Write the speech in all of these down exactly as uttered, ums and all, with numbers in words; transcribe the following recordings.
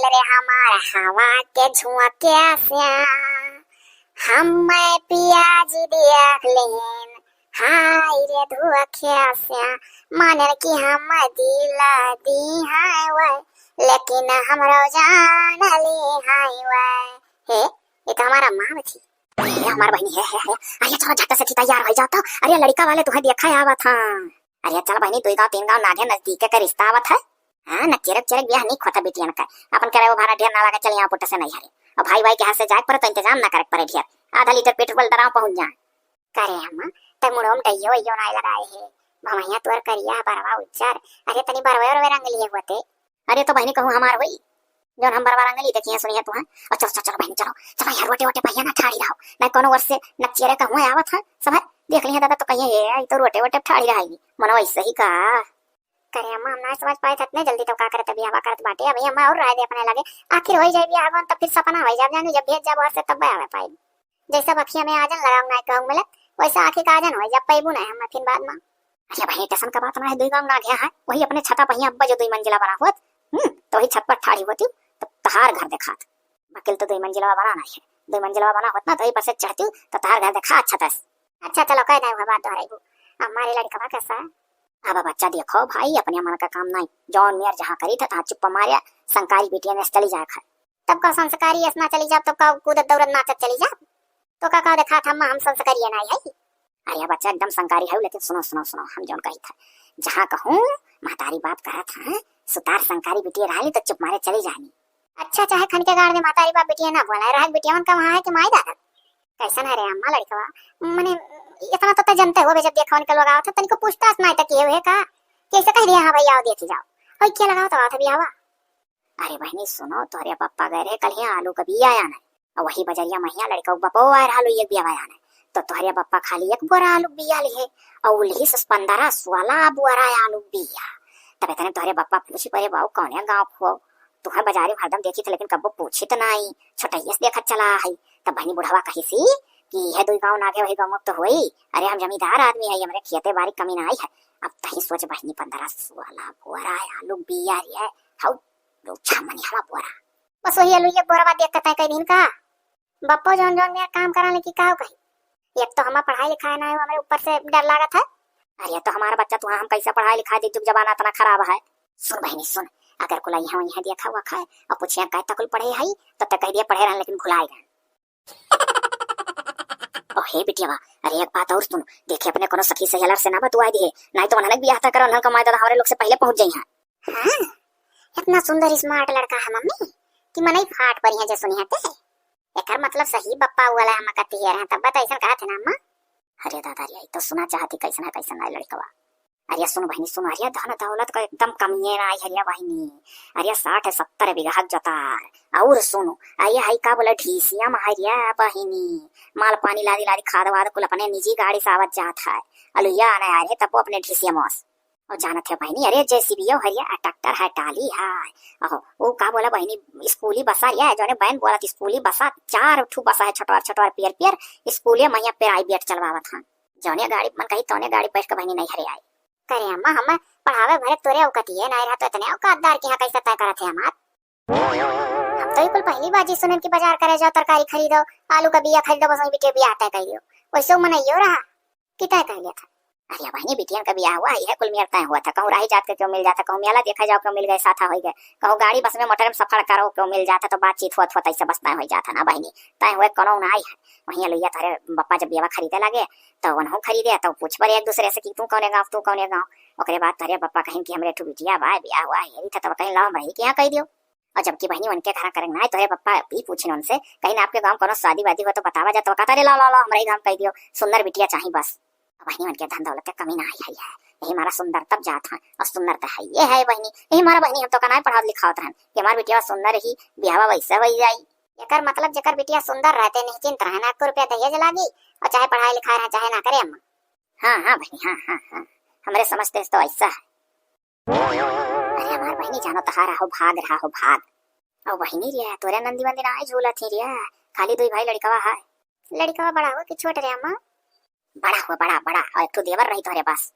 रे हमार हवा के झुआ के आस्या, हम मैं पियाज दिया लेन, हाय रे धुआ के आस्या, मानल कि हम दिला दी हाय वै, लेकिन हमरो जान ली हाय वै। हे, ये तो हमार अम्मा थी। अरे हमार बहिनी है, है, है। अरे चलो झट से तैयार होइ जाओ तो। अरे लड़िका वाले तुहैं देखै आवत हैं। अरे चल बहिनी, दुई गाँव तीन गाँव नागे नजदीके के रिश्ता आवत है। हाँ, नक्चेरक चेरक बियाह नहीं खोता बिटियन का। अपन किरायो भाड़ा ढेर ना लागे, चल यहाँ पुट्ट से नहीं हरे। और भाई भाई के हाथ से जाए पड़े तो इंतजाम ना करे पड़े ढेर। आधा लीटर पेट्रोल डराव पहुँच जाए। करे अम्मा, तै मुड़ो में डइयो वइयो नाई लगाए है। भमहिया तोर करिया है, बरवा उज्जर। अरे तनी बरवे उरवे रंग लिए होते। अरे तो बहिनी कहूँ हमार होई, जौन हम बरवा रंग ली देखिए सुनिए तुहाँ। और चलो, चलो, चलो बहिनी, चलो, चलो यार, रोटे वोटे पहिया ना ठाड़ी रहो, नहीं कोनो वर्ष से नक्चेरे कहूँ आवत है, सब है देख लिया दादा, तो कहिए, "हे, ई तो रोटे वोटे ठाड़ी रही, मनो ऐसे ही का?" करे अम्मा, हम ना समझ पाए थे इतने जल्दी तो का करत बियाहवा करत बाटे। अभी अम्मा और राय दे अपने लगे, आखिर होई जाए बियाहवा, तब फिर सपना होई जाए, जानी जब भेज जाब वर्ष से तब आवे पाई। जैसे अखिया में आजन लगाओ ना कहूँ मिलत, वैसे आँखी का आजन होई जाए, पैबू ना हम फिर बाद में। अरे भाई, टेंशन का बात ना है, दुई गाँव ना गया है, वही अपने छता पहिया अब्बा जो दुई मंजिला बना होत, हम्म, तो वही छत पर ठाड़ी होती, तो तहार घर देखात। बकिल तो दुई मंजिला बना ना है, दुई मंजिला बना होत ना, तो वही पर से चढ़ती, तो तहार घर देखा अच्छा तस। अच्छा चलो, कह दे बात दोहराई हमारे लड़कवा कैसा। अब बच्चा देखो भाई, अपने मन का काम नहीं, जौन मेर जहाँ करी था, तहाँ चुप्पा मारिया, संकारी बिटिया में चली जाए खाए। तब का संस्कारी ऐसना चली जाब, तब का कूदत दौड़त नाचत चली जाब? तो का, का देखा था, हम संस्कारी है नहीं है? अरे बच्चा एकदम संकारी है, लेकिन सुनो, सुनो, सुनो, हम जौन कही था, जहाँ कहूँ महतारी बाप कहा था, सुतार संकारी बिटिया रहली तो चुप मारे चली जानी। अच्छा, चाहे खन के गाड़ दे, महतारी बाप बिटिया ना बोला, रह बिटिया मन का वहाँ है कि माई दादा? कैसन है रे अम्मा लड़कवा? मने इतना तो तै जनते हो, जब देखा उनके लोग आवत है, तनिको पूछताछ नहीं तक ये हुए का? कैसे कह दिया, "हाँ भैया, आओ देखी जाओ।" और क्या लगाओ तो आवत है बियाहवा? अरे बहिनी सुनो, तोहरे पप्पा गए रहे कल ही आलू का बिया आने, और वही बजरिया महिया लड़का बपो आए रहलो एक बिया आने, तो तोहरे पप्पा खाली एक बोरा आलू बिया लिए, और उलही से पन्द्रह सोलह बोरा आलू बिया। तब इतने तोहरे पप्पा पूछी परे, "बाऊ कौने गाँव को?" तुहे बाजारी में हरदम देखी थे, लेकिन कब्बो पूछी तो नाई, छोटैया से देखत चला है। तब बहिनी बुढ़वा कही सी कि यह दुई गाँव नागे वही गाँव तो होई। अरे हम जमींदार आदमी है, हमरे खेते बारी कमी नाई है। अब तही सोच बहिनी, पन्द्रह सोलह बोरा आलू बिया रे, हऊ लोग छामनी हवा बोरा। बस वही आलू एक बोरा देख के तय कई दिन का। बप्पो जौन जौन मेरा काम करा लेकिन का कही? एक तो हमार पढ़ाई लिखाई ना है, हमरे ऊपर से डर लागत है। अरे तो हमारा बच्चा तुहाँ हम कैसे पढ़ाई लिखाई दी, जुग जमाना इतना खराब है। सुन बहिनी सुन, अगर कुल यहाँ वहीं देखा हुआ खाए और पूछिया "कै तक कुल पढ़े हई?" तो तै कह दिया "पढ़े रहन लेकिन भुलाए गए।" ओ हे बिटिया, अरे एक बात और सुन, देखे अपने कोनो सखी सहेलर से ना बतुआ दिए, नहीं तो उन्होंने बियाह तय करो, उन्होंने कमाए दादा हमारे लोग से पहले पहुंच जाई हैं। हाँ, इतना सुंदर स्मार्ट लड़का है मम्मी कि मनई फाट पर यहाँ जे सुनी हते। एकर मतलब सही बप्पा वाला हम कती है रहे, तब तो ऐसा कहा थे ना अम्मा। अरे दादा रे, ई तो सुना चाहती कैसन है, कैसन है लड़कवा। अरे सुन बहिनी सुन, अरे धन दौलत का एकदम कमिए ना आई हरिया बहिनी। अरे साठ सत्तर बीघा के जोतार। और सुन, अरे हई का बोला ढीसिया में हरिया बहिनी, माल पानी लादी लादी खाद वाद कुल अपने निजी गाड़ी से आवत जात है। अलुइया आने आ रहे तब वो अपने ढीसिया मौस। और जानत है बहिनी, अरे जेसीबीओ हरिया, ट्रैक्टर है, टाली है। अहो, वो का बोला बहिनी, स्कूली बसा रिया है, जौने बहन बोलत स्कूली बसा, चार ठू बसा है, छोटवार छोटवार पियर पियर, स्कूले मैया प्राइवेट चलवावत हन। जौने गाड़ी मन कही तौने गाड़ी बैठ के बहिनी नहीं हरे आई। करे अम्मा, हम पढ़ावे भरे तोरे औकत ये नहीं रहा तो इतने औकातदार के यहाँ कैसे तय करत है हमार। हम तो ई कुल पहली बार जी सुनन कि बाजार करे जाओ, तरकारी खरीदो, आलू का बिया खरीदो, बस वही बिटिया बिया तय कर दियो। वैसे वो मनइयो रहा कि तय कर लिया था। अरे बहनी, बिटियन का बियाह हुआ है, यह कुल मेर तय हुआ था। कहूँ राही जात के क्यों मिल जाता, कहूँ मेला देखा जाओ क्यों मिल गए, साथा हो गए, कहूँ गाड़ी बस में मोटर में सफर करो क्यों मिल जाता, तो बातचीत होत होत ऐसे बस तय हो जाता ना बहनी। तय हुए कोनो ना आई है। वहीं लोहिया तोहरे बप्पा जब बियाह खरीदे लगे, तो उन्हों खरीदे, तो पूछ पड़े एक दूसरे से कि तू कौने गाँव, तू कौने गाँव। ओकरे बाद तोहरे बप्पा कहिन कि हमरे ठू बिटिया बा, बियाह हुआ है, यही था, तब कहीं लाओ हम रही कि यहाँ कह दियो। और जबकि बहनी उनके घर करे ना, तोहरे पप्पा ई पूछिन उनसे, कहीं ना आपके गाँव कोनो शादी वादी हो तो बतावा जा, तो कहता रे लाओ लाओ लाओ, हमरा ही गाँव कह दियो, सुंदर बिटिया चाही बस। बहनी उनके धन दौलत के कमी ना आई है, यही हमारा सुंदर तब जात है, और सुंदर तो है ये है बहनी, यही हमारा बहनी हम तो का नहीं पढ़ावत लिखावत रहन, कि हमार बिटिया सुंदर ही बियाहवा वैसे वही जाई। एकर मतलब जेकर बिटिया सुंदर रहते निश्चिंत रहे, ना एक रुपया दहेज लागी, और चाहे पढ़ाई लिखाई रहे चाहे ना करे अम्मा। हाँ हाँ बहनी, हाँ हाँ हाँ, हमरे समझते तो ऐसा है। अरे हमार बहिनी जानो तहार हो भाग रहा हो भाग। और बहिनी रिया, तोरे नंदी वंदी ना है झूलत ही रिया, खाली दुई भाई लड़कवा है। लड़कवा बड़ा हो कि छोट रे अम्मा? बड़ा हो, बड़ा, बड़ा, और एक ठो देवर रही तोरे बस।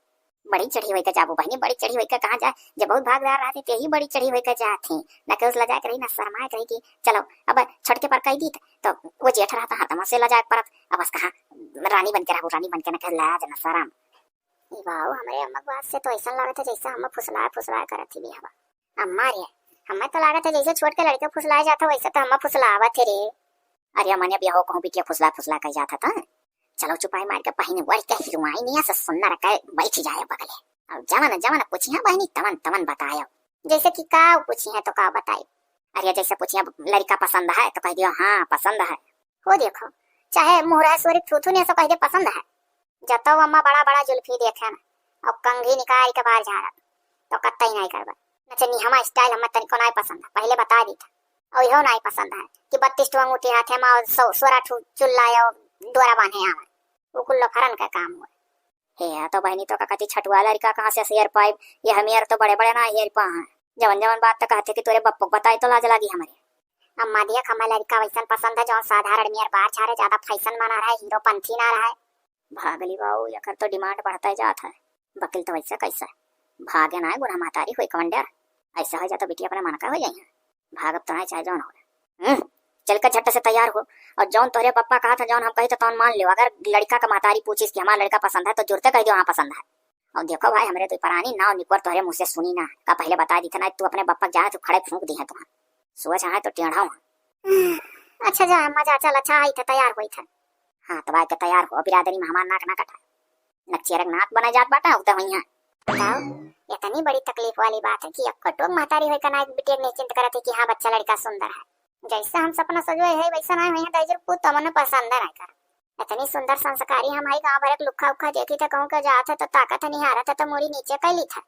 बड़ी चढ़ी होई के जाबू बहिनी, बड़ी चढ़ी होई के कहाँ जाए, जब बहुत भागदार रहती, ते ही बड़ी चढ़ी होई के जात ही। ना केहू से लजाए के रही, ना शर्माए के रही कि चलो, अब छोटके पर कह दी, तो वो जेठ रहता, हरदम से लजाए के परत। अब बस कहाँ रानी बन के रहबू, रानी बन के, ना केहू लाज, ना शरम। ई बाऊ, हमरे अम्मा के बात से तो ऐसा लागत है, जैसे हम फुसलाए, फुसलाए करत ही बियाह बा। अम्मा रे, हमें तो लागत है, जैसे छोट के लड़के फुसलाए जात है, वैसे तो हम फुसलावत है रे। अरे, मने बियाह कहूँ बिटिया फुसलाए, फुसलाए कह जात है, तो चलो चुपाई मार के पहिने वही के हिरवाई निया से सुन्नर के बैठ जाए बगले। और जवन जवन पूछिया बहिनी, तवन तवन बतायो। जैसे कि का पूछिया तो का बताई? अरे, जैसे पूछिया लड़का पसंद है तो कह दियो हाँ पसंद है। हो देखो, चाहे मुहरा सोरी थूथू ने सो कह दे पसंद है। जतो अम्मा बड़ा बड़ा जुल्फी देखे न और कंघी निकाल के बाहर झाड़त, तो कत्तई नहीं करबे। नचनिया हमा style हमें तनिको नहीं पसंद है, पहले बता दी था। और यहो नहीं पसंद है कि बत्तीस ठो अंगूठी हाथे मा और सौ, सोरह ठो चुल्ला या डोरा बांधे आवे। वो कुल लोफरन का काम हुआ। हे, या तो बहिनी तो का कहती छठुआ लड़का कहाँ से हेर पाइब? ये हमियर तो बड़े बड़े ना हेर पा हैं। जवन जवन बात तो कहते कि तोरे बप्पो को बताई तो लाज लागी हमरे। अम्मा देख, हमें लड़का वैसन पसंद है जौन साधारण मियर बार छारे, ज्यादा फैशन मा ना रहे, हीरोपंथी ना रहे। भागली बाऊ, एकर तो demand बढ़ता जात है। बकिल तो वैसे कैसे? भागे ना है, बूढ़ा महतारी होई कवन डर। ऐसा हो जाता बिटिया अपने मन का हो जाई है। भागब तो है चाहे जौन हो। हम्म, चल के झट से तैयार हो। और जौन तोहरे पप्पा कहा था, जौन हम कही तो तौन मान लियो। अगर लड़का का महतारी पूछिस कि हमारा लड़का पसंद है तो जुरते कह दियो हाँ पसंद है। और देखो भाई, हमरे तो परानी नाव निकोर तोहरे मुँह से सुनी ना। का पहले बता दी था ना, तू अपने पप्पा के जाना, तू खड़े फूंक दी है तुम। सोच है तो टेढ़ा हूँ। अच्छा जा अम्मा जा, चल अच्छा आई था, तैयार होई था। हाँ, तब आके तैयार हो, बिरादरी में हमार नाक ना कटा। नकचेरक नाक बना जात बाटा, उगता हुई है। बताओ, इतनी बड़ी तकलीफ वाली बात है कि अब कटोक महतारी होई का ना एक बिटिया के निश्चिंत करत है कि हाँ बच्चा लड़का सुंदर है। जैसा हम सपना सजोए है वैसा ना हुई है, दहिजर पूत तो मने पसंद ना कर। इतनी सुंदर संस्कारी हम है, गाँव भर एक लुखा उखा देखी थे, कहूँ के जात है तो ताकत है, निहारत है तो मुड़ी नीचे कर ली था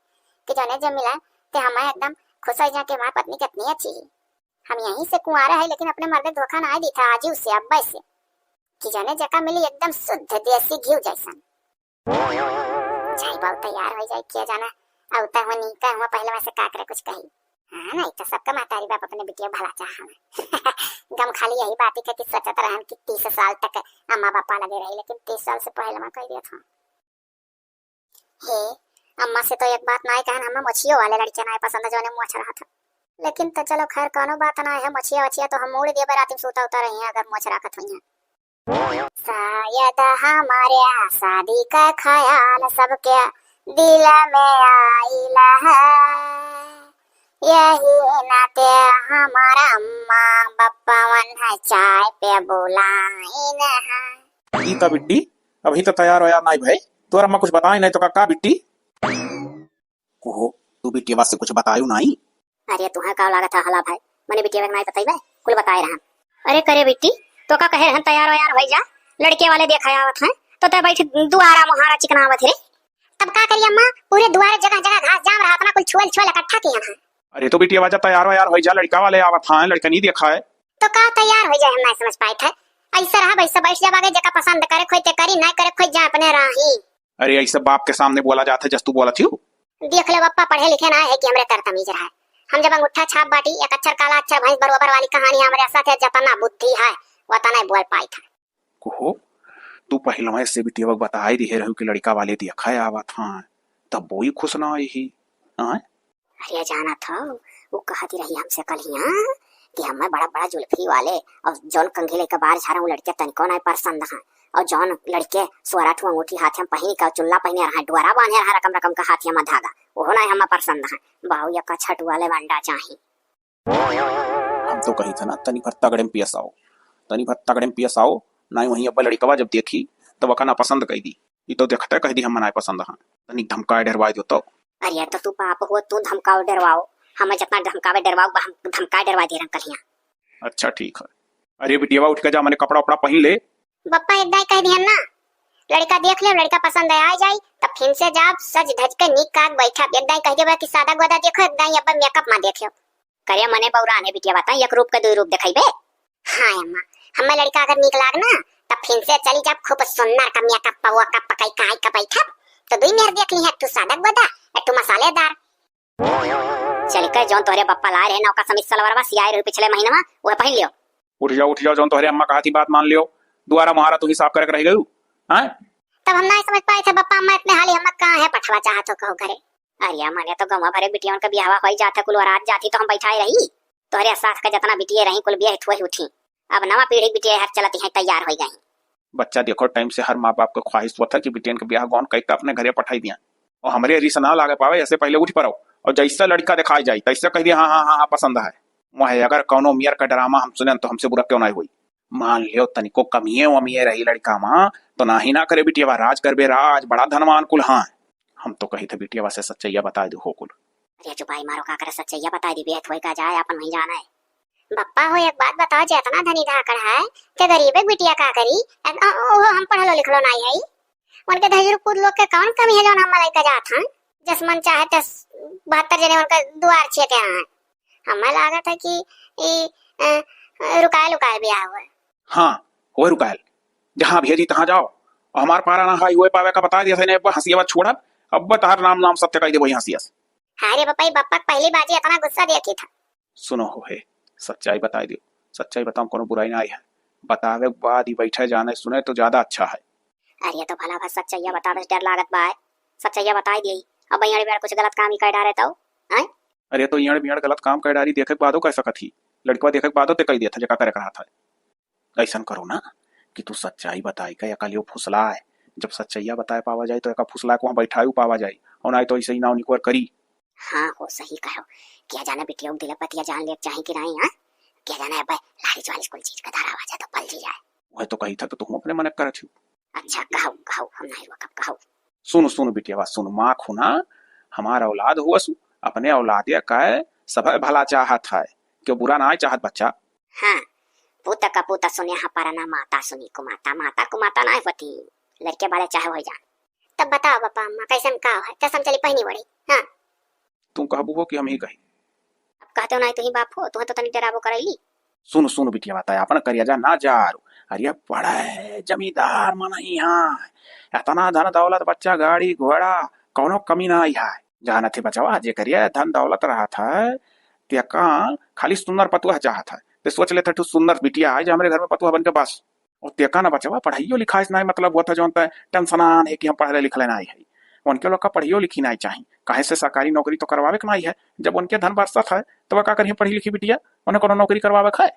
कि जने जे मिला ते हमें एकदम खुश हो जा कि हमारी पत्नी कितनी अच्छी है। हम यहीं से कुंवारा है लेकिन अपने मर्द धोखा ना दी था, आज ही उससे अब से कि जने जका मिली एकदम शुद्ध देसी घी जैसन। जाई बाऊ तैयार हो जाई, किया जाना। अब तक हुआ नहीं कह हुआ पहले से का करे कुछ कही। हाँ, नहीं तो सबका महतारी बाप अपने बिटिया भला चाह हमें। गम खाली यही बात है कि सोचत रहन कि तीस साल तक अम्मा बापा लगे रही, लेकिन तीस साल से पहले मैं कह दिया था। हे, अम्मा से तो एक बात ना कहन, हमें मोछियो वाले लड़के ना पसंद है, जोने मोछ रहा था। लेकिन तो चलो खैर, कोनो बात ना है, मोछिया वछिया तो हम मोड़ दिए, रात में सूता उता रही हैं, अगर मोछ रखत हुई हैं। शायद हमारे शादी का ख्याल सबके दिल में आइला है, यही नाते हमारा अम्मा बप्पा मन है चाय पे बुलाइन है। ई का बिट्टी, अभी तो तैयार वैयार नाई भई, तोर अम्मा कुछ बताई नहीं तो का, का बिट्टी? कुहो, तू बिटिया से कुछ बतायू नाई? अरे तुहे का लागत है हला भाई, मने बिटिया के नाई बताई भाई, कुल बताए रहन। अरे करे बिट्टी, तो का कहे रहन तैयार वैयार होई जा, लड़के वाले देखा आवत हैं, तो ते बैठ दुआरा मुहारा चिकनावत रे। तब का करी अम्मा, पूरे दुआरे जगह जगह घास जाम रहा, अपना कुल छुअल छुअल इकट्ठा किया है। अरे तो बिटिया जब तैयार वैयार होई जा, लड़का वाले आवत हैं, लड़का नहीं देखा है। तो का तैयार हो जाए, हम नहीं समझ पाए थे। ऐसा रहा वैसा बैठ जा, आगे जेका पसंद करे खोई ते करी, नहीं करे खोई जा अपने राही। अरे ऐसे बाप के सामने बोला जात है जस तू बोलत हियो। देख ले बप्पा, पढ़े लिखे ना है कि हमरे तर तमीज रहा है। हम जब अंगूठा छाप बाटी, एक अक्षर काला अक्षर भैंस बरोबर वाली कहानी हमरे साथ है, जतना बुद्धि है वतना ही बोल पाई था। कुहो, तू पहलवा से बिटिया बताई दिहे रहू कि लड़का वाले देखा आवत हैं, तब वो ही खुश ना होई ही। हाँ? अरे जानत हो, वो कहती रही हमसे कल ही, हाँ, कि हमें बड़ा बड़ा जुल्फी वाले और जौन कंघी लेके बाहर झारा, वो लड़के तनिको नहीं पसंद हैं। और जौन लड़के सोरा ठू अंगूठी हाथ में पहन के चुल्ला पहने रहा, डोरा बांधे रहा, रकम रकम का हाथ में धागा, वो नहीं हमें पसंद है। बाऊ या का छठ वाले बंडा चाही। हम तो कही था ना, तनी भर तगड़े में पियस आओ, तनी भर तगड़े में पियस आओ, नहीं वहीं अब लड़कवा जब देखी, तब वका ना पसंद कह दी। ई तो देखते कह दी हम नाय पसंद हाँ, तनी धमकाए डरवाए दो तो। अरे तो तू बाप हो, तू धमकाओ डरवाओ, हमें जितना धमकावे डरवाओ, हम धमकाए डरवाए दे रंग कलिया। अच्छा ठीक है। अरे बिटियावा उठ के जा, मने कपड़ा उपड़ा पहन ले। बप्पा एक दाई कह दिया ना, लड़का देख ले, लड़का पसंद आ जाई, तब फिर से जाब सज धज के नीक काग बैठब। एक दाई कह देबा कि सादा गोदा देखो, एक दाई अब मेकअप मा देखो। करे मने बौरा ने बिटिया बताई, एक रूप के दुई रूप देखाइबे। हाँ अम्मा, हमें लड़का अगर नीक लाग ना, तब फिर से चली जाब खूब सुन्नर का मेकअप पवा का पकाई काई का बैठब, तो दुई मेर देख ली है, तू सादा गोदा, ए तू मसालेदार। चल के जौन तोहरे बप्पा लाए रहे नौका समीज सलवरवा सियाए रहे पिछले महीनवा, वह पहन लियो। उठ जाओ, उठ जाओ, जौन तोहरे अम्मा कहा थी बात मान लियो। दुआरा मुहारा तू ही साफ करे के रह गयू, हैं? तब हम नाहीं समझ पाए थे बप्पा, अम्मा इतने हाली हम कहाँ है पठवा चाहत हो कहो घरे। अरे मने तो गौवा भरे बिटियवन का बियाहवा होई जात है, कुल वरात जाती तो हम बैठाए रही। तोहरे साथ का जितना बिटिये रही कुल बियाह हुई उठी। अब नवा पीढ़ी बिटिये हर चलती हैं, तैयार होई गई। बच्चा देखो, टाइम से हर माँ बाप का ख्वाहिश होत है कि बिटियन के बियाह गौन कई के अपने घरे पठाई दिया। और हमरे रिस ना लागे पावे, ऐसे पहले उठ पड़ो और जैसे लड़का दिखाई जाई तैसे कह दिया, "हाँ, हाँ, हाँ, हाँ, पसंद है।" वह अगर कौनो मियर का ड्रामा हम सुनेन तो हमसे बुरा क्यों नाहीं होई। मान लियो तनिको कमिये वमिये रही लड़का मा, तो नाहीं ना करे बिटिया, राज करबे राज, बड़ा धनवान कुल हाँ। हम तो कही थे बिटिया से सच्चैया बताए दे हो कुल। अरे चुपाई मारो, का करे सच्चैया बताए दी, बेहत होई का जाए, अपन वहीं जाना है। बप्पा हो, एक बात बताओ, जे इतना धनी धाकड़ है, ते गरीबे बिटिया का करी? अ, अ, ओहो हम पढ़लो लिखलो नाहीं है। उनके दहिजरू पूत लोग के कौन कमी है जौन हम लइका जात हन? जस मन चाहे तस बहत्तर जने उनका दुआर छेके हैं। हमें लागत है कि ई, अ, अ, रुकायल उकायल बियाह हुआ। हाँ, हुए रुकायल। जहाँ भेजी तहाँ जाओ। और हमार पारा ना हाई हुए पावे का बता दिया था, अब हंसी अब छोड़ब, अब तहार नाम नाम सत्य कह देबो हंसी अस। हाय रे बप्पा, ई बप्पा के पहली बाजी इतना गुस्सा देखी था। सुनो हो हे, सच्चाई बताई दियो। सच्चाई बताओ, कोनो बुराई ना आई है। बतावे के बाद ही बैठे जाने सुने तो ज्यादा अच्छा है। अरे तो भला भा सच्चाइया बतावे से डर लागत बा। सच्चाइया बताई दिए। अब यहाँ बेर कुछ गलत काम ही कर डारे तो, हैं? अरे तो यहाँ बिहार गलत काम कर डारी देखे के बादो कह सकत ही। लड़कवा देखे के बादो ते कह देत है जेका करे के रहत है। ऐसन करो ना कि तू सच्चाई बताई के अकलियो फुसलाए। जब सच्चाइया बताए पावा जाए तो एका फुसलाए को वहाँ बैठायु पावा जाए। और ना तो ऐसे ही नाव निकोर करी। हाँ हो, सही कहो। क्या जाने बिटिया के दिल बतिया जान ले चाहे कि नहीं, हाँ? क्या जाने अब लाली ज्वाली कुल चीज का धारा आ जाए तो पल जी जाए। वह तो कही था कि तू अपने मन करत हो। अच्छा कहो, कहो, हम नहीं रोकब, कहो। सुन, सुन बिटिया, सुन, माँ खुना, हमार औलाद हुआ सु, अपने औलादिया का सब भला चाहत है, क्यों बुरा ना चाहत बच्चा। हाँ, पूत का पूत सुने हाँ परना, माता सुनी कुमाता, माता कुमाता ना होती, लड़के वाले चाहे हो जान। तब बताओ बापा अम्मा, कैसन का है? कसम चली पहिनी ओढ़ी। हाँ। तू कहबू हो कि हम ही कही? अब कहते हो ना, तू ही बाप हो, तू तो तनी डराबो करैली। सुन, सुन बिटिया, बताए अपन करिया जा ना जारू। अरे बड़े जमींदार मन ही हाँ, इतना धन दौलत, बच्चा, गाड़ी, घोड़ा, कौनो कमी ना आई है। जानत ही बचवा, जे करिया धन दौलत रहत है, तेका खाली सुंदर पतुआ चाहत है। ते सोच लेते, तू सुंदर बिटिया है, जे हमरे घर में पतुआ बन के बस। और तेका ना बचवा, पढ़ाइयो लिखाई से नाहीं मतलब होत है, जौन तय टेंशनान है कि हम पढ़ले लिखले नाहीं है। उनके लोग का पढ़ियो लिखी नाहीं चाही, काहे से सरकारी नौकरी तो करवावे के नाहीं है। जब उनके धन बरसत है, तो वह का करिए पढ़ी लिखी बिटिया, उन्हें कोनो नौकरी करवावे के है?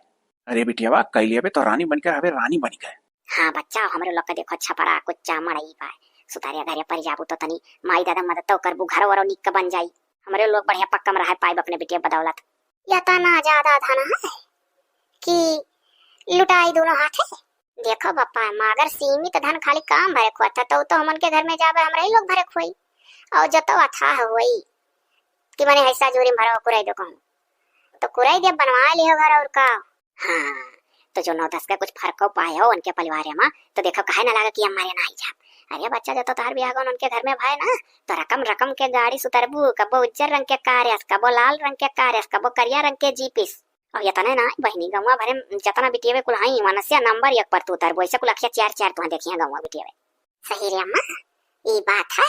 अरे बिटिया, कह लिया बे तो रानी बन के रहबे, रानी बन के। हाँ बच्चा, हमरे लोग का देखो छपरा, कुच्चा, मड़ई पाए, सुतारिया घरे पर जाबू तो तनी माई दादा मदद तो करबू, घर वरो निक बन जाई। हमरे लोग बढ़िया पक्का में रह पाइब अपने बिटिया बदौलत। या तना ज्यादा धन है कि लुटाई दोनों हाथे। देखो बप्पा, मागर सीमित धन खाली काम भरे खोत है, तो, तो हमन के घर में जाबे, हमरे ही लोग भरे खोई। और जतो अथाह होई कि मने हिस्सा जोरी में भरो, कुराई दो कहूँ, तो कुराई दे, बनवा लियो घर और का। हाँ, तो जो नौ दस के कुछ फर्को पाए हो उनके परिवार में, तो देखो काहे ना लागे कि हम मारे ना आई जाब। अरे बच्चा, जतो तोहर बियाह गौन उनके घर में भए ना, तो रकम रकम के गाड़ी सुतरबू, कबो उज्जर रंग के कार एस, कबो लाल रंग के कार एस, कबो करिया रंग के जीप एस। और यतने ना बहिनी, गौवा भरे में जतना बिटियवे कुल हई, मनसिया नंबर एक पर तू उतरबू, ऐसे कुल अखिया चार चार तुहें देखिया गौवा बिटियवे। सही रे अम्मा, ई बात है,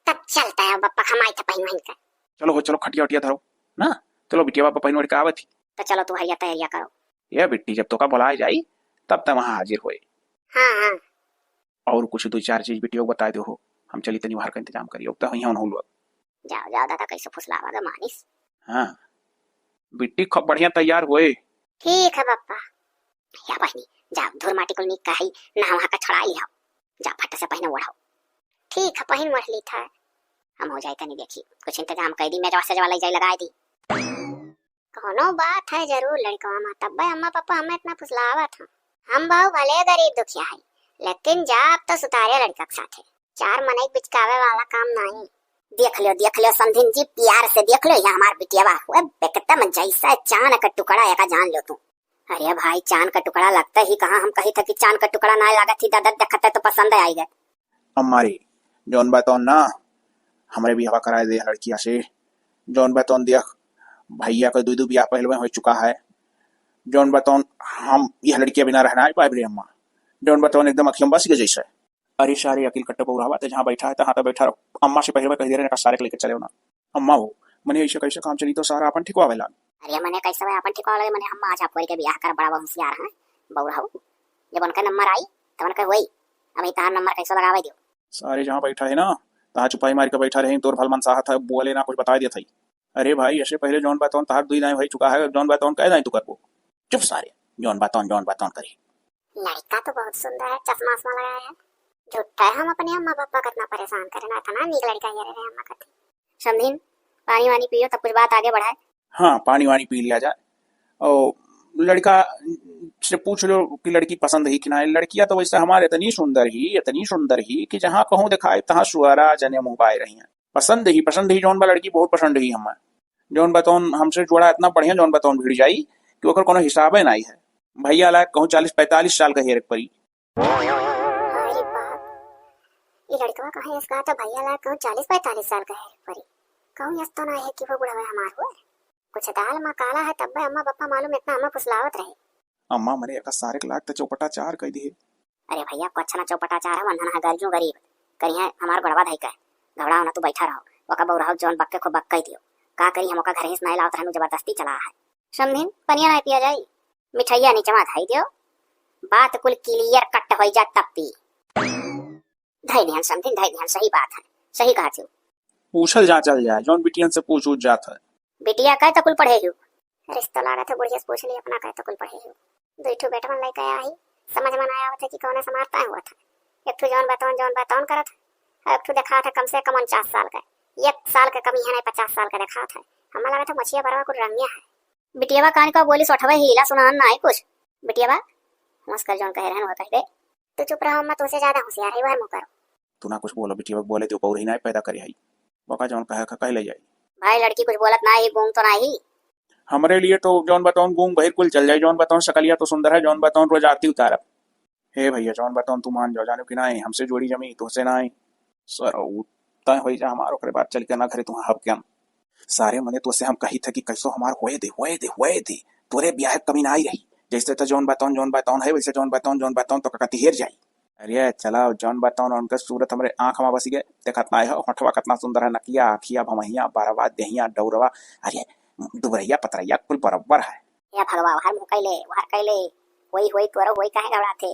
तब चलता है बप्पा, हम आई थे पहिन वहिन का। चलो हो, चलो खटिया उटिया धरो ना, चलो बिटिया बापा पहिन ओढ़ के आवत ही। तो चलो तू हरिया तैयारिया करो। ये बिट्टी जब तोका बुलाए जाई, तब तक वहाँ हाजिर होए। हाँ, हाँ। और कुछ दो चार चीज बिटियो को बताए दो हो, हम चली तनी बाहर का इंतजाम करियो, तब यहाँ उन्हों लोग। जाओ, जाओ दादा, कैसे फुसलावा गे मानिस। हाँ, बिट्टी खूब बढ़िया तैयार होए। ठीक है बप्पा। या बहिनी, जाओ, धूर माटी कुल निक का है, नहा वहा का छड़ाई लियाओ। जा, फट से पहिने ओढ़ाओ। ठीक है, पहिन ओढ़ ली था। हम हो जाए तनी देखी, कुछ इंतजाम कर दी, मेजवा सेजवा ले जाए, लगाए दी। कोनो बात है जरूर लड़कवा मा, तब्बे अम्मा पापा हमें इतना फुसलावत हैं। हम बहु भले गरीब दुखिया है, लेकिन जाब तो सुतारे लड़का के साथे। चार मनई बिचकावे वाला काम नहीं। देख लो, देख लो समधिन जी, प्यार से देख लो, यहाँ हमार बिटियावा हुए एकदम जैसा चान का टुकड़ा, एका जान लो तू। अरे भाई, चान का टुकड़ा लगता ही कहाँ, हम कही था कि चान का टुकड़ा ना लागत ही, दादा देखते तो पसंद आई गए। अम्मा रे, जौन बा तौन ना, हमरे बियाह कराए दे लड़किया से। जौन बा तौन देख, भैया का दू दू बियाह पहले हो चुका है। जौन बा तौन हम यह लड़किया बिना रहना है पाए रे अम्मा। जौन बा तौन एकदम अखियों बस गए जैसे। अरे सारे अकिल कट्टे बउरावा, ते जहाँ बैठा है तहाँ तो बैठा रहो। अम्मा से पहले मैं कह दे रहे ना, सारे के लेके चले हो ना। अम्मा हो, मने ऐसे कैसे काम चली तो सारा अपन ठिकवावे लाग। अरे मने कैसे भाई अपन ठिकवावे लाग, मने अम्मा आज आप के बियाह कर बड़ा होशियार हैं, बउराऊ। जब उनका नंबर आई, तब उनका वही, अब ये तार नंबर कैसे लगावे दियो। सारे जहाँ बैठा है ना, तहाँ चुपाई मार के बैठा रहे, तोर भल मनसाहत है, बोले ना, कुछ बताइ देत है। अरे भाई, ऐसे पहले जौन बा तौन तहार दुई दाईं होइ चुका है, जौन बा तौन कै दाईं तू करबो? चुप सारे, जौन बा तौन, जौन बा तौन करी। लड़का तो बहुत सुंदर है, चश्मा उश्मा लगाया है। झूठा है, हम अपने अम्मा पापा कितना परेशान करे ना, इतना नीक लड़का ये रहे अम्मा कथी। समधिन, पानी वानी पियो, तब कुछ बात आगे बढ़ाए। हाँ, पानी वानी पी लिया जाए। और लड़का से पूछ लो कि लड़की पसंद ही कि ना। लड़कियां तो वैसे हमारे इतनी सुंदर ही, इतनी सुंदर ही कि जहाँ कहूँ दिखाए तहाँ सुअरा जने मुँह बाय रही हैं। पसंद ही, पसंद ही, जौन बा लड़की बहुत पसंद ही हमें। जौन बा तौन हमसे जोड़ा इतना बढ़िया, जौन बा तौन भिड़ जाई कि ओकर कोनो हिसाबे नाई है। भैया लायक कहूँ चालीस पैंतालीस साल का हेर परी। अरे बाप, ये लड़कवा कहाँ यस कहा था भैया लायक कहूँ चालीस पैंतालीस साल का हेर परी। कहूँ यस तो ना है कि वो बुढ़वा हमार हुआ। कुछ दाल मा काला है, तब अम्मा पापा मालूम इतना हमें फुसलावत रहे। अम्मा मरे एका सारे के लाग त चौपटा चार कह दिए। अरे भैया, कुछ ना चौपटा चार है, वंदन है गरजू गरीब। करी है हमार गोड़वा धई के। घबराओ ना, तू बैठा रहो। ओका बउराहो जौन बक्के खूब बक्के दियो। का करी, हम ओका घर ही से नहीं लावत रहनु, जबरदस्ती चला है। समधिन, पनिया नहीं पिया जाई? मिठाइया नीचे मा धई दियो। बात कुल clear cut होई जा तब पी। धई दिहन समधिन, धई दिहन, सही बात है, सही कहा थी। पूछल जांचल जाए, जौन बिटियन से पूछ उछ जात है। बिटिया कै तकुल पढ़े हो? रिश्तो लागत है, बुढ़िया से पूछ ली अपना कै तकुल पढ़े हो। दुई ठो बेटवन लइके आया ही, समझ में ना आवत है कि कौने से मारता हुआ था। एक ठो जौन बा तौन, जौन बा तौन करत है, और एक ठो देखात है कम से कम उनचास साल का। एक साल का कमी है नहीं, पचास साल का देखात है। हमें लागत है मछिया बरवा कुल रंगिया है। बिटियावा कान का बोली सोठवे हीला सुनान ना आई कुछ। बिटियावा, होश कर जौन कहे रहन वह कह दे। तू चुप रहो अम्मा, तुझसे ज्यादा होशियार है वह मुँह करो। तू ना कुछ बोलो बिटियावा, बोले दो पौरही ना पैदा करे हई। बका जौन कहे का कह ले जाई। भाई लड़की कुछ बोलत ना ही, गूंग तो ना ही। हमरे लिए तो जौन बा तौन गूंग बहिर कुल चल जाई, जौन बा तौन शकलिया तो सुंदर है, जौन बा तौन रोज आरती उतारब। हे भैया, जौन बा तौन तू मान जाओ, जानो कि नाई, हमसे जोड़ी जमी, तोहसे नाई। सर, उ तय होई जा हमार, ओकरे बाद चल के ना घरे तुहाँ हब के हम। सारे मने तोसे हम कही था कि कैसो हमार होए दे, होए दे, होए दे। तोरे ब्याह के कमी ना आई रही। जैसे तो जौन बा तौन, जौन बा तौन है, वैसे जौन बा तौन, जौन बा तौन तो कका तिहेर जाई। अरे चला, जौन बा तौन उनके सूरत हमरे आँख मा बसी गए। देखत नाई हो, होठवा कितना सुंदर है, नकिया, आँखिया, भमहिया, बरवा, देहिया, डौरवा। अरे दुबरैया पतरैया कुल बराबर है। या भगवा, हर मुँह कैले, हर कैले। होई, होई, तोरो होई, काहे घबराथे?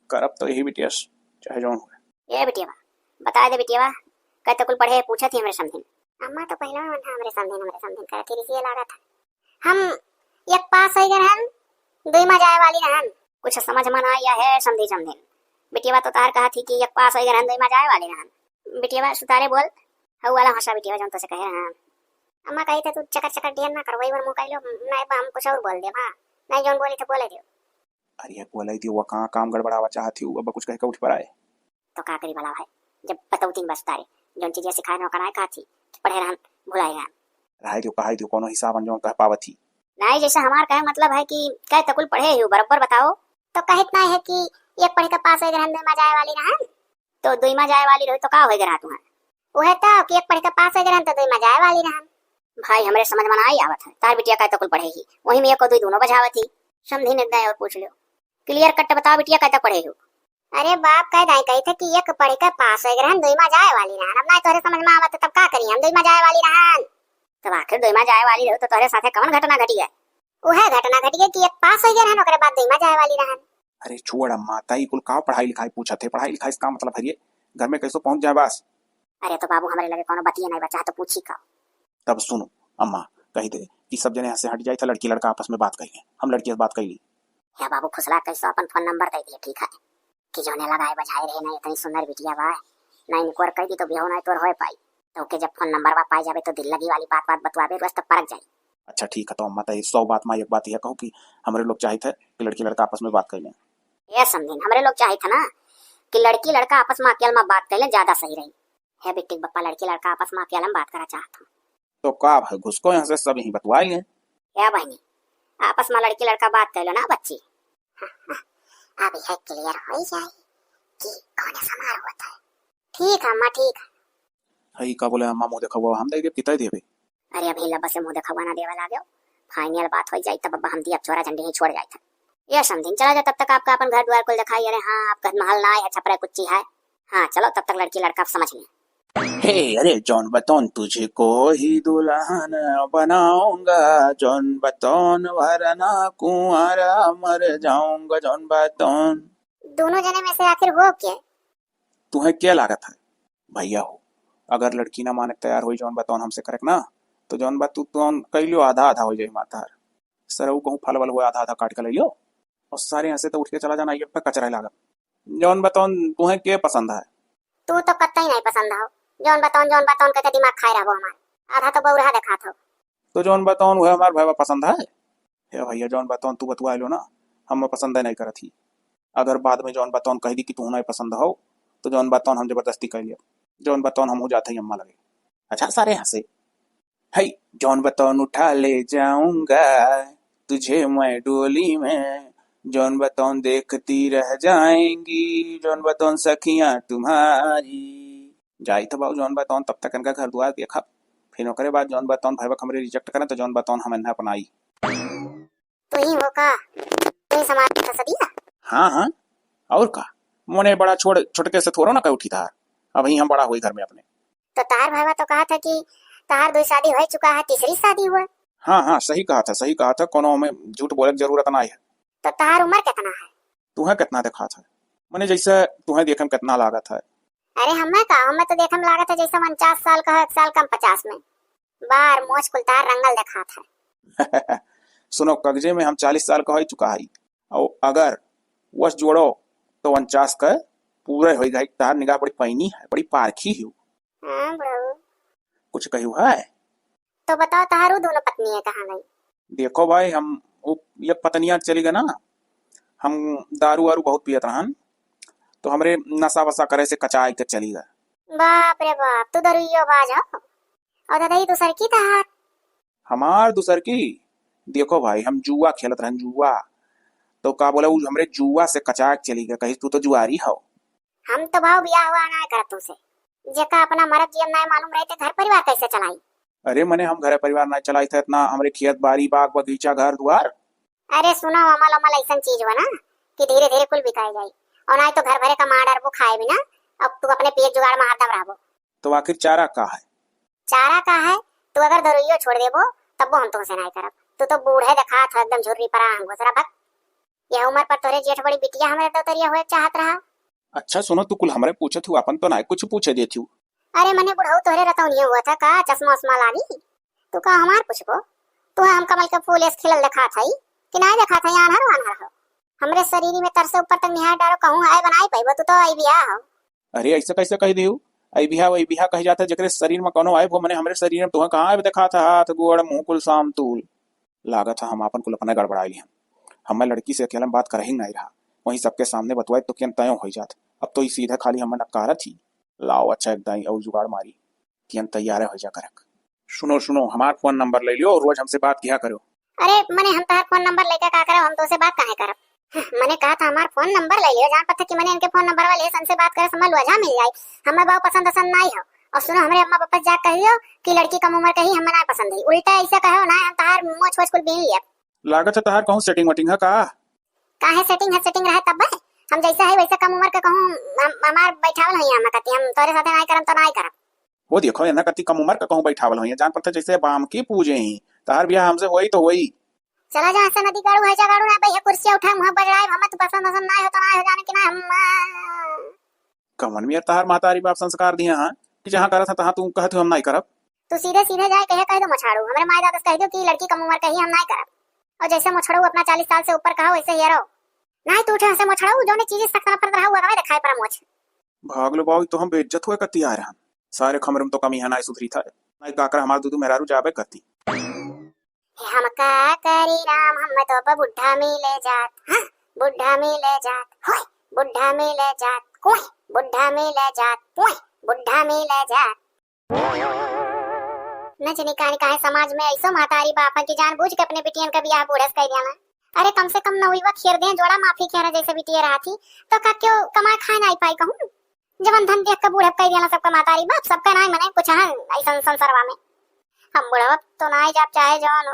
करब तो यही बिटिया से, चाहे जौन होए। ए बिटियावा, बताए दे बिटियावा, कै तकुल पढ़े पूछत ही हमरे समधिन। अम्मा तो पहले में हमरे समधिन, हमरे समधिन करत ही, इसी लागत है। हम एक पास होई गए रहन, दुई मा जाए वाली रहन। कुछ समझ में ना आया है समधी समधिन। बिटियावा तो तार कहा थी कि एक पास होई गए रहन, दुई मा जाए वाली रहन। बिटियावा सुतारे बोल, हऊ वाला भाषा बिटियावा जौन तोसे कहे रहन। अम्मा कही थे तू चकर चकर ढेर ना करो, वही बर मुँह कह लो, नहीं बा हम कुछ और बोल दे, हाँ, नहीं जौन बोली तो बोले दियो। अरे बोले दियो, वो कहाँ काम गड़बड़ावा चाहत ही, अब कुछ कह के उठ पर आए। तो का करी भला भाई, जब पतौती न बसता रे, जौन चीजें सिखाए न ओकर आए कहा थी, कि पढ़े रहन, भुलाए रहन। रहाई दियो, कहाई दियो, कोनो हिसाब न जौन कह पावत ही। नहीं, जैसे हमार कहे मतलब है कि कै तकुल पढ़े हो, बराबर बताओ। तो कहित नहीं है कि एक पढ़ के पास होई रहन, दुई मा जाए वाली रहन। तो दुई मा जाए वाली रही तो का होई रहा तुहां? उहे तो कि एक पढ़ के पास होई रहन तो दुई मा जाए वाली रहन। भाई, हमरे समझ में ना आई आवत है, तार बिटिया कै तकुल पढ़े ही, वही में एक और दुई दोनों बजावत ही। समधी निर्णय और पूछ लो। Clear cut बताओ बिटिया, कै तक पढ़े हो? अरे बाप, कह दाई कही थे कि एक पढ़ के पास होई रहन, दुई मा जाए वाली रहन। अब ना तोहरे समझ में आवत तब का करी हम, दुई मा जाए वाली रहन। तब आखिर दुई मा जाए वाली रहो तो तोहरे साथे कवन घटना घटी है? उहे घटना घटी है कि एक पास होई गए रहन, ओकरे बाद दुई मा जाए वाली रहन। अरे छोड़ अम्मा, ताई कुल का पढ़ाई लिखाई पूछत है? पढ़ाई लिखाई से का मतलब है रे? घर में कैसे पहुंच जाए बस। अरे तो बाबू, हमरे लगे कोनो बतिये नहीं बचा है तो पूछी का? तब सुनो अम्मा, कही दे कि सब जने यहाँ से हट जाए था, लड़की लड़का आपस में बात कर ले। हम लड़की से बात कर ली। या बाबू खुसला कैसे अपन फोन नंबर दे दिए, ठीक है? कि जौने लगाए बजाए रहे ना, इतनी सुंदर बिटिया बा, ना इनको और कह दी तो बियाह ना तोर होए पाई। तो ओके जब फोन नंबर बा पाए जाबे तो दिल लगी वाली बात बात बतवाबे, रोज तो परक जाई। अच्छा ठीक है, तो अम्मा तो सौ बात मा एक बात यह कहो कि हमरे लोग चाहित है कि लड़की लड़का आपस में बात कर लें। ये समझिन, हमरे लोग चाहित है ना कि लड़की लड़का आपस में अकेल में बात कर लें, ज्यादा सही रही। हे बिट्टी के बप्पा, लड़की लड़का आपस में अकेल में बात करा चाहत हूँ। तो का भाई, घुसको यहाँ से, सब यहीं बतवाई लें। या बहनी, आपस में लड़की लड़का बात कर लो ना बच्ची। अब यह clear हो ही जाए कि कौन समार होता है। ठीक है अम्मा, ठीक है। हई का बोले अम्मा, मुँह देखा हुआ हम दे देब, कितना देबे? अरे अभी लब्बा से मुँह देखा हुआ ना देवे लागो, final बात हो जाई तब अब्बा हम दिया चोरा झंडी ही छोड़ जाई था। ये समझिन चला जा, तब तक आपका अपन घर द्वार कुल दिखाई। अरे हाँ, आपका महल ना आए है, छपरा कुच्ची है। हाँ चलो, तब तक लड़की लड़का आप समझ लें। हे अरे जौन बतौन तुझको ही दुल्हन बनाऊंगा, जौन बतौन वरना कुंवारा मर जाऊंगा, जौन बतौन। दोनों जने में से आखिर हो क्या? तुहें के लागत है? भइया हो, अगर लड़की ना माने के तैयार होई जौन बतौन हमसे करेक ना, तो जौन बतौन कइ लियो आधा आधा होइ जाई हमार तहार। सरऊ कहूँ फल वल हुए आधा आधा काट के लइ लियो। और सारे हँसे तो उठ के चला जाना, ये पे कचरा लागत। जौन बतौन तुहें के पसंद है? तू तो कतई नहीं पसंद हो। जौन बतौन, जौन बतौन कह के दिमाग खाए रहबो हमार। आधा तो बउरहा देखात हो। तो जौन बतौन उहे हमार भइया पसंद है। हे भइया, जौन बतौन तू बतुआ लो ना, हम पसंद नहीं करत ही। अगर बाद में जौन बतौन कह दी कि तू नहीं पसंद हो, तो जौन बतौन हम जबरदस्ती कह लिया। जौन बतौन हम हो जाते ही अम्मा लगे। अच्छा, सारे हँसे। है, जौन बतौन उठा ले जाऊंगा तुझे मैं डोली में, जौन बतौन देखती रह जाएंगी, जौन बतौन सखियां तुम्हारी। जाई तो बाबू जौन बतौन, तब तक इनका घर दुआर देखब, फिर ओकरे बाद जौन बतौन भइया हमरे रिजेक्ट करें तो जौन बतौन हम इन्हें अपनाई। तू ही हो का? तू ही समाज के सदिया? हाँ, हाँ, और का? मोने बड़ा छोड़, छोटके से थोड़ो ना कह उठी था, अब ही हम बड़ा हुई घर में अपने। तो तार भावा तो कहा था कि तार दो शादी हो चुका है, तीसरी शादी हुआ। हाँ, हाँ, सही कहा था, सही कहा था, कोनो में झूठ बोले की जरूरत ना है। तो तार उम्र कितना है? तुहें कितना दिखा था? मने जैसे तुहें देखे में कितना लागत है? अरे हमें का, हमें तो देखे में लागत है जैसे उनचास साल का है, एक साल कम पचास में। बार मोछ कुल तार रंगल दिखात है। सुनो, कगजे में हम चालीस साल का हो चुका है, और अगर वश जोड़ो तो उनचास का पूरे हो गई। तार निगाह बड़ी पैनी है, बड़ी पारखी है। हाँ बुढ़ऊ। कुछ कहू है? तो बताओ, तहारू दोनों पत्नी है कहाँ गई? देखो भाई, हम वो ये पत्नियां चली गए ना, हम दारू वारू बहुत पियत रहन, तो हमरे नशा वशा करे से कचाई के चली गए। बाप रे बाप, तू दरुइयो बाज हो। और दादा, ये दूसर की तहार? हमार दूसर की? देखो भाई, हम जुआ खेलत रहन, जुआ। तो का बोला, उ हमरे जुआ से कचाक चली गए, कही तू तो जुआरी हो। हम तो भाव बियाह हुआ ना करत तुमसे, जेका अपना मरद जियम ना मालूम रहे, ते घर परिवार कैसे चलाई? अरे मने हम घर परिवार ना चलाई थे, इतना हमरे खेत बारी, बाग बगीचा, घर दुआर। अरे सुनो, अमल अमल ऐसन चीज हुआ ना कि धीरे धीरे कुल बिकाई जाई, और ना तो घर भरे का मार डरबो खाए बिना, अब तू अपने पेट जुगाड़ में हरदम रहबो। तो आखिर चारा का है? चारा का है? तू अगर दरुइयो छोड़ देबो, तब वो हम तुमसे नहीं करब। तू तो बूढ़े देखात हो, एकदम झुर्री परा हम घुसरा भक। यह उम्र पर तोरे जेठ बड़ी बिटिया हमारे दौतरिया होए चाहत रहा। अच्छा सुनो, तू कुल हमरे पूछत हूँ, अपन तो ना कुछ पूछे देत हूँ। अरे मने बुढ़ऊ तोहरे रतौनिया हुआ था का, चश्मा उश्मा लागी? तू का हमार पूछबो? तू हम कमल के फूल एस खिलल देखात हई कि नाय देखात हई, आन्हर वान्हर हो? हमरे शरीर में तर से ऊपर तक निहार डारो, कहूँ आए बनाए पैबो, तू तो आई बिया हो। अरे ऐसे कैसे कह दियो? आई बिया वही बिया कह जाता, जेकरे शरीर में कोनो आए वो, मने हमरे शरीर में तुहा कहाँ आए देखात है, हाथ गोड़ मुँह कुल साम तूल। लागत है हम आपन कुल अपना गड़बड़ाई लिहन। हमें लड़की से अकेला में बात करही नहीं रहा, वहीं सबके सामने बतवाई तो केन तयो हो जात। अब तो ई सीधा खाली हमें नकारत ही। लाओ अच्छा एक दाई और जुगाड़ मारी, केन तैयार हो जा करक। सुनो सुनो, हमार फोन नंबर ले लियो, रोज हमसे बात किया करो। अरे मने हम तहार फोन नंबर लेके का करो, हम तोसे बात काहे करब? मने कहा था हमार फोन नंबर ले लियो, जान पता कि मने इनके फोन नंबर वाले सन से बात करे, समझ लो, जा मिल जाई। हमें बाबू पसंद पसंद नहीं हो। और सुनो, हमरे अम्मा पापा से जा कहियो कि लड़की कम उम्र के ही हमें ना पसंद है, उल्टा ऐसा कहो ना, हम तहार मोछ वोछ कुल बीन लिया। लागत है तहार कहूँ सेटिंग वेटिंग है का? काहे सेटिंग है, सेटिंग रहे तब है। हम जैसा है वैसा कम उम्र के कहूँ हम, हमार बैठावल होई हम कती, हम तोरे साथे नाई करम तो नाई करम। वो देखो, एना कती कम उम्र के कहूँ बैठावल होई, जान पड़ता जैसे बाम की पूजे ही। तहार बियाह हमसे होई तो होई। चला जा, ऐसा नदी गाड़ू है, जा गाड़ू ना, भैया कुर्सिया उठा, मुँह बजड़ाए, हमें तो पसंद, पसंद ना हो तो ना हो, जाने कि ना हम। कमन में तहार महतारी बाप संस्कार दिया हाँ कि जहाँ करत है तहाँ तू कहत हो हम नाई करब। तू सीधे सीधे जाए कहे, कह दो मोछाड़ू, हमरे माई दादा से कह दो कि लड़की कम उम्र के ही हम नाई करब। और जैसे मोछड़ू अपना चालीस साल से ऊपर कहा वैसे ही रहो। नाई तू उठे हंसे मोछड़ू, जो ने चीज सख्त नफरत रहा हुआ हमें दिखाई पड़ा मोछ। भाग लो बाबू, तो हम बेइज्जत हुए करती आ रहा। सारे खमरम तो कमी है, नाई सुधरी था। नाई काकर हमार दूधू मेहरारू जाबे करती। हम का करी राम, हम तो अब बुढ़ा मिले जात, हाँ, बुढ़ा मिले जात, होय, बुढ़ा मिले जात, कोय, बुढ़ा मिले जात, कोय, बुढ़ा मिले जात। न जनी काहे, काहे समाज में ऐसो महतारी बाप है कि जानबूझ के अपने बिटियन का बियाह बूढ़े से कर देना। अरे कम से कम नौवीं खेर दे, जोड़ा माफी खेर जैसे बिटिया रहा थी, तो का क्यों कमाए खाए ना आई पाई कहूँ? जवन धन देख के बूढ़े कर देना सबका महतारी बाप, सबका नाई मने कुछ है ऐसा संसारवा में। हम बुढ़वा तो नाई जाब चाहे जवन।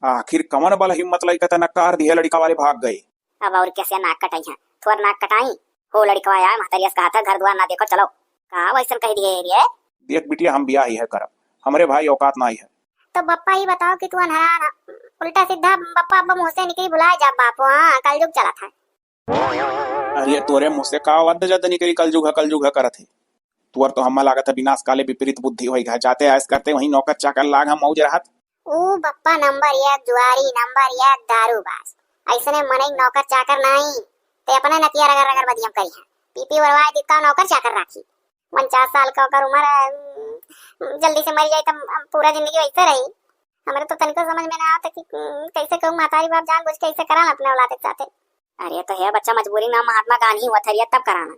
आखिर कमन बल हिम्मत लइका त नकार दिहे, लड़िका वाले भाग गए। अब और कैसे नाक कटाई है? थोर नाक कटाई। हो लड़िकवा आए, महतरिया से कहा था, "घर दुआर ना देखो, चलो।" कहा वैसन कह दिए रे। देख बिटिया, हम बियाह ही है करब, हमरे भाई औकात ना ही है। तो बप्पा ही बताओ कि तू अनहरान है। उल्टा सीधा बप्पा अब्बा मुँह से निकली, भुला जा बापू, हाँ, कलयुग चलत है। अरे तोरे मुँह से का वद्द जद निकरी कलजुग ह, कलजुग ह करत है। तोर तो हम्मा लागत है विनाश काले विपरीत बुद्धि होई गा। जाते आयस करते वहीं नौकर चाकर लाग हम मौज रहत। ऊ बप्पा नंबर एक जुआरी, नंबर एक दारूबाज। ऐसने मनई नौकर चाकर नाई, ते अपने नकिया रगड़ रगड़ बदियम करी हैं। पी पी वरवाए दित का नौकर चाकर राखी। उनचास साल का ओकर उम्र है, जल्दी से मरी जाई त पूरा जिंदगी वैसे रही। हमरे तो तनिको समझ में ना आवत कि कैसे कहूँ महतारी बाप जान बुझ के ऐसे करान अपने औलाद के साथे। अरे तो हे बच्चा, मजबूरी ना महात्मा गांधी हुआ थरिया तब कराना।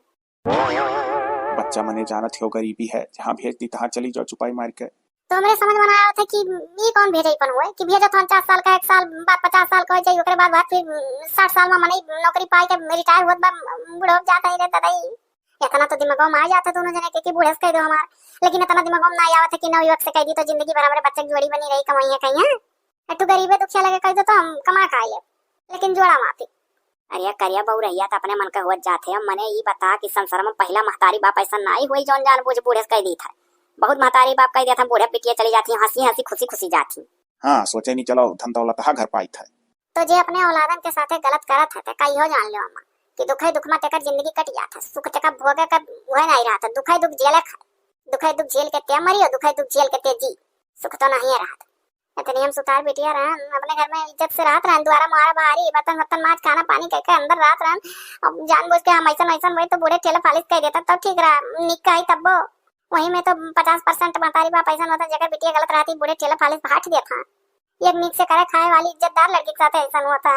बच्चा मने जानत हो गरीबी है, जहाँ भेज दी तहाँ चली जाओ चुपाई मार के। तो हमरे समझ में ना आवत है कि ई कौन भेजईपन हुए कि भेजत हन चार साल का, एक साल बाद पचास साल का हो जाई, ओकरे बाद, बाद फिर साठ साल में मनई नौकरी पाई के रिटायर होत बा, बूढ़ हो जात है रे ददाई। इतना तो दिमागों में आ जाता दोनों जने के कि बूढ़े से कह दो हमार, लेकिन इतना दिमागों में ना आवत है कि नवयुवक से कह दी तो जिंदगी भर हमरे बच्चे की जोड़ी बनी रही, कमाई है कहीं है। तू गरीबे दुखिया लगे कह दो तो हम कमा खा ले, लेकिन जोड़ा माफी। अरे करिया बहू रहिया त अपने मन के होत जात है। अब मने ई बता कि संसार में पहला महतारी बाप ऐसा नाई होई जौन जान बूझ बूढ़े से कह दी था। बहुत महतारी बाप कह दिया था बूढ़े पिटिया चली जाती, हंसी हंसी खुशी खुशी जाती। हाँ, सोचे नहीं चलो धन दौलत हा घर पाई था। तो जे अपने औलादन के साथे गलत करत है, ते का इहो जान लो अम्मा कि दुखे दुख में तेकर जिंदगी कट जात है, सुख तेका भोगे के उहे नाई रहत है, दुखे दुख झेले खाए, दुखे दुख झेल के ते मरी और दुखे दुख झेल के ते जी, सुख तो नहीं है रहत। इतनी हम सुतार बिटिया रहन, अपने घर में इज्जत से रहत रहन, दुआरा मुहारा बहारी, बर्तन बर्तन माज, खाना पानी कह के अंदर रहत रहन। अब जानबूझ के हम ऐसन ऐसन वही तो बूढ़े ठेले फालिस कह देता, तब ठीक रहा, निक कही तब्बो। वही में तो पचास परसेंट महतारी बाप ऐसन होता, जेकर बिटिया गलत रहती, बूढ़े ठेले फालिस भाट देता। एक नीक से करे खाए वाली इज्जतदार लड़की के साथ ऐसन होता।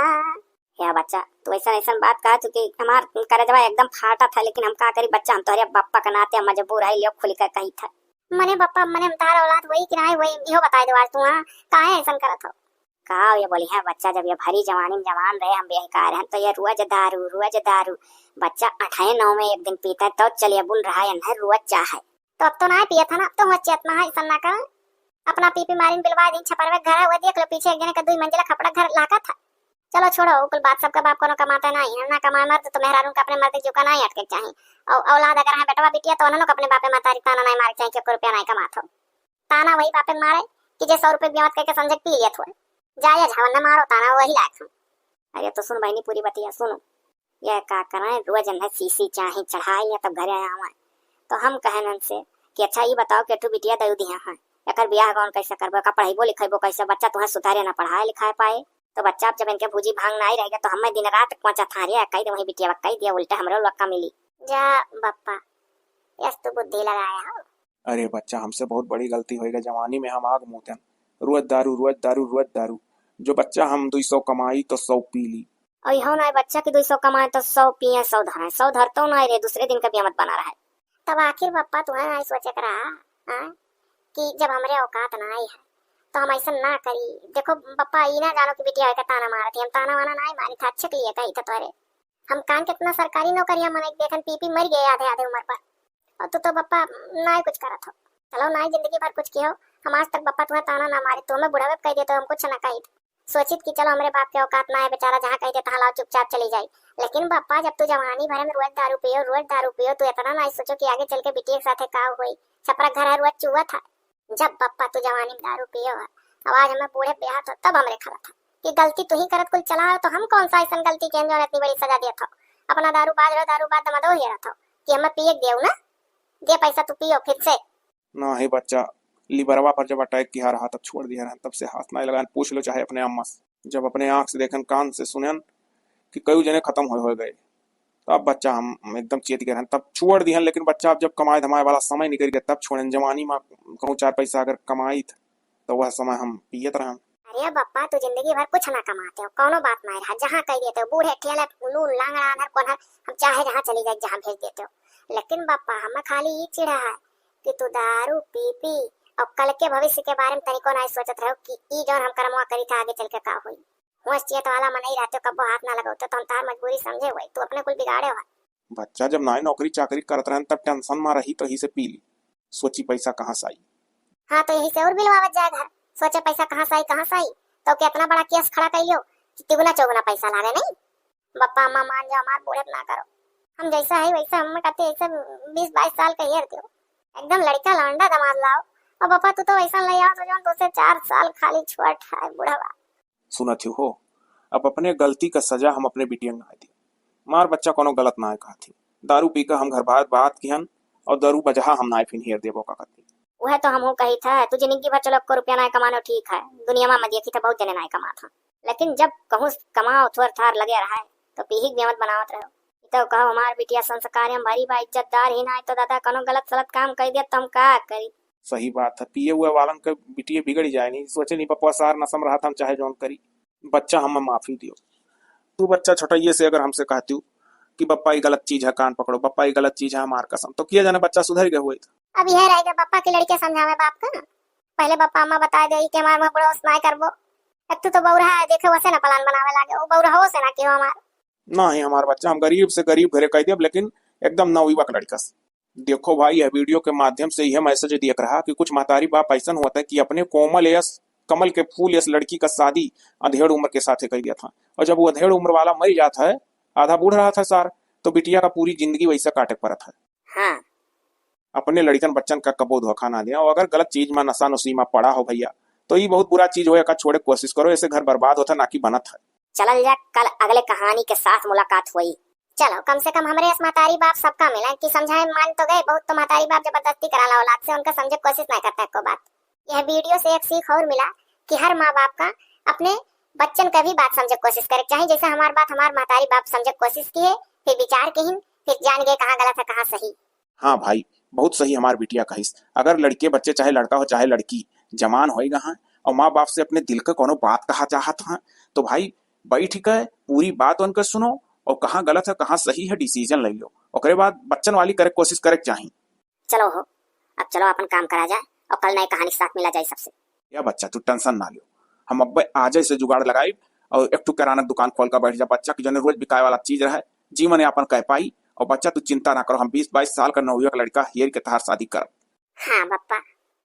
या बच्चा, तू ऐसन ऐसन बात कहा चुकी, हमार करेजवा एकदम फाटा था, लेकिन हम का करी बच्चा, हम तोहरे बप्पा के नाते मजबूर है, लियो खुल के कही था। मने बप्पा, मने हम तार औलाद वही कि नाई वही, इहो बताई दो आज तू, हाँ, काहे ऐसन करत हो? का ये बोली है बच्चा, जब ये भरी जवानी में जवान रहे, हम बेहकार हैं, तो ये रोज दारू, रोज दारू। बच्चा अठाए नौ में एक दिन पीता है, तो चलिए बुल रहा है, नहीं रोज चाहे। तो अब तो ना पियत है ना, अब तो होश चेतना है, ऐसा ना कर। अपना पी पी मारिन बिलवा दिन छपरवे घर है, वो देख लो पीछे एक जने का दुई मंजिला खपड़ा घर लाका था। चलो छोड़ो, उ कुल बात, सबका बाप कोनो कमाते नहीं है, ना कमाए मर्द तो मेहरारू का अपने मर्द के जुका नहीं अटके के चाही। और औलाद अगर है बेटवा बिटिया तो उन्होंने को अपने बापे महतारी ताना नहीं मारे के चाही कि एको रुपया नहीं कमात हो। ताना वही बापे मारे कि जे सौ रुपये बियावत करके समझे पी लियत हो। जाया झावन न मारो ताना वही लायक हम। अरे तो सुन बहनी पूरी बतिया सुनो। यह का करें, रोज इन्हें शीशी चाही चढ़ाए या तब घरे आवे। तो हम कहें इनसे कि अच्छा ये बताओ कि अठू बिटिया दऊ दिया है, एकर बियाह गौन कैसे करबो, एकर पढ़ाईबो लिखाईबो कैसे, बच्चा तुम्हें सुधारे ना पढ़ाए लिखाए पाए। तो बच्चा अब जब इनके भूजी भांग ना आई रहेगा तो हमें दिन रात कोचा थारिया कही दे वही बिटिया कही दिया उल्टे हमरो लोग का मिली। जा बप्पा, यस तू बुद्धि लगाया हो। अरे बच्चा, हमसे बहुत बड़ी गलती होइगा। जवानी में हम आग मूतन, रोज दारू, रोज दारू, रोज दारू। जो बच्चा हम दुई सौ कमाई तो सौ पी ली। और इहो ना बच्चा कि दुई सौ कमाए तो सौ पिए, सौ धराए, सौ धरतो ना रे, दूसरे दिन का बियामत बना रहा है। तब आखिर बप्पा तुहे ना सोचे के रहा, हाँ? कि जब हमरे औकात ना आई है तो हम ऐसा ना करी। देखो बप्पा, ई ना जानो कि बिटिया के ताना मारत ही, हम ताना वाना ना मारी था, अच्छे के लिए कही था तोरे। हम कान कितना सरकारी नौकरियां मनई देखन पी पी मर गए आधे आधे उम्र पर। और तू तो बप्पा ना ही कुछ करत हो। चलो ना ही जिंदगी भर कुछ कियो। हम आज तक बप्पा तुम्हें ताना ना मारे, तुम्हें बुढ़ावे कह देते हम कुछ ना कही। सोचित कि चलो हमरे बाप के औकात ना है बेचारा, जहाँ कह दे तहाँ लाओ चुपचाप चली जाई। लेकिन बप्पा जब तू जवानी भरे में रोज दारू पियो, रोज दारू पियो, तू इतना ना ही सोचो कि आगे चल के बिटिया के साथे का होई। छपरा घर है रोज चुआ था। जब बप्पा तू जवानी में दारू पियो है, अब आज हमें बूढ़े ब्याह था तब हमरे खबर था कि गलती तू ही करत कुल चला हो, तो हम कौन सा ऐसा गलती के जो इतनी बड़ी सजा देत हो। अपना दारू बाज रहो, दारू बाज दमा दो ही रहत हो कि हमें पिए के देऊ ना, दे पैसा तू पियो फिर से। ना हे बच्चा, लिबरवा पर जब अटैक किया रहा तब छोड़ दिया रहा, तब से हाथ ना लगान। पूछ लो चाहे अपने अम्मा से। जब अपने आँख से देखन, कान से सुनन कि कई जने खत्म होए होए गए, तब बच्चा हम एकदम चेत गए रहन, तब छोड़ दिहन। लेकिन बच्चा अब जब कमाए धमाए वाला समय निकल गया तब छोड़न। जवानी में कहूँ चार पैसा अगर कमाई त, तो वह समय हम पियत रहन। अरे बप्पा, तू जिंदगी भर कुछ ना कमाते हो, कौनो बात ना रहा, जहाँ कह देते हो, बूढ़े ठेले, लूल लांगड़ा, अनहर कोनहर, हम चाहे जहाँ चली जाए, जहाँ भेज देते हो। लेकिन बप्पा, हमें खाली ई चिढ़ा है कि तू दारू पी पी और कल के भविष्य के बारे में तनिको ना सोचत रहो कि ई जौन हम करमवा करी था आगे चल के का होई। होश चेत वाला मनई रहते हो, कब्बो हाथ ना लगाओ, तो हम तार मजबूरी समझे हुए, तू अपने कुल बिगाड़े हुआ। बच्चा जब नाई नौकरी चाकरी करत रहन तब टेंशन में रही तो ही से पी ली। सोची पैसा कहाँ से आई। हाँ, तो यही से और बिलवावत जाए घर। सोचे पैसा कहाँ से आई, कहाँ से आई, तो के इतना बड़ा केस खड़ा कर लियो कि तिगुना चौगुना पैसा लागे नहीं। बप्पा अम्मा मान जाओ, हमार बूढ़े ना करो। हम जैसा है वैसा हम करते, ऐसे बीस बाईस साल का हेर दो, एकदम लड़का लौंडा दामाद लाओ। और बप्पा तू तो वैसा ले आओ तो जौन दो से चार साल खाली छोट है बुढ़वा। सुनत हो, अब अपने गलती का सजा हम अपने बिटियन ना दी। हमार बच्चा कोनो गलत नाय कहत ही। दारू पी के हम घर बात, बात किहन और दारू बजहा हम नाय फिन हेर देबो का कहती। वह तो हमहू कही था, तू जिंदगी भर चलो एको रुपया नाय कमानो ठीक है, दुनिया में देखी तो बहुत जने नाय कमात हैं, लेकिन जब कहूँ कमाओ थोर थार लगे रहा है तो पीही के बेमत बनावत रहो। ई तो कहो हमार बिटिया संस्कार हम भरी बा, इज्जतदार ही नाय तो दादा कोनो गलत सलत काम कर दिया तो हम का करी। सही बात है, पिए हुए वालन के बिटिये बिगड़ जाए नहीं, सोचे नहीं पप्पा सार नशम रहा था हम चाहे जौन करी। बच्चा हमें माफी दियो। तू बच्चा छोटइये से अगर हमसे कहती कि बप्पा ई गलत चीज है, कान पकड़ो बप्पा ई गलत चीज है, हमार कसम, तो किया जाने बच्चा सुधर गए हुए। अब यह रह गया बप्पा के लड़के समझावे बाप का। पहले बप्पा अम्मा बता दे कि हमार मुँह बुढ़ो सुनाई करबो। एक तू तो बौरा है, देखे वैसे ना प्लान बनावे लागे, वो बौरा हो से ना कि हमार। नहीं हमार बच्चा, हम गरीब से गरीब घरे कह देब, लेकिन एकदम नवयुवक लड़का से। देखो भाई, यह वीडियो के माध्यम से यह मैसेज दियक रहा कि कुछ महतारी बाप ऐसन होत है कि अपने कोमल यस, कमल के फूल यस लड़की का शादी अधेड़ उम्र के साथे कर दिया था, और जब वो अधेड़ उम्र वाला मर जाता है, आधा बूढ़ रहा था सार, तो बिटिया का पूरी जिंदगी वैसे काटे के पड़त है। हाँ। अपने लड़कन बच्चन का कबो धोखा ना दिया, और अगर गलत चीज में नशा नशी में पड़ा हो भैया, तो ये बहुत बुरा चीज हो, एका छोड़े के कोशिश करो, ऐसे घर बर्बाद होता ना कि बनत है। चलल जा, कल अगले कहानी के साथ मुलाकात होई। चलो, कम से कम हमरे अस महतारी बाप सबका मिला कि समझाए मान तो गए, बहुत तो महतारी बाप जबरदस्ती कराला औलाद से, उनका समझे के कोशिश ना करता एको बात। यह वीडियो से एक सीख और मिला कि हर माँ बाप का अपने बच्चन का भी बात समझे के कोशिश करे के चाही, जैसे हमार बात हमार महतारी बाप समझे के कोशिश किहे, फिर विचार किहिन, फिर जान गए कहाँ गलत है कहाँ सही। हाँ भाई, बहुत सही हमार बिटिया कहिस। अगर लड़के बच्चे चाहे लड़का हो चाहे लड़की, जवान होएगा हाँ, और माँ बाप से अपने दिल का कोनो बात कहा चाहत हाँ, तो भाई बैठ के पूरी बात उनकर सुनो और कहाँ गलत है कहाँ सही है डिसीजन ले लो, ओकरे बाद बच्चन वाली करे के कोशिश करे के चाही। चलो हो, अब चलो अपन काम करा जाए और कल नए कहानी के साथ मिला जाए सबसे। या बच्चा तू टेंशन ना लियो, हम अब्बे आजे से जुगाड़ लगाई और एक ठो किराना दुकान खोल कर बैठ जा बच्चा, कि जौने रोज बिकाए वाला चीज रहे, जीवन यापन कर पाई। और बच्चा तू चिंता ना करो, हम बीस बाईस साल का नौयुवक लड़का हेर के तहार शादी करब। हाँ बप्पा,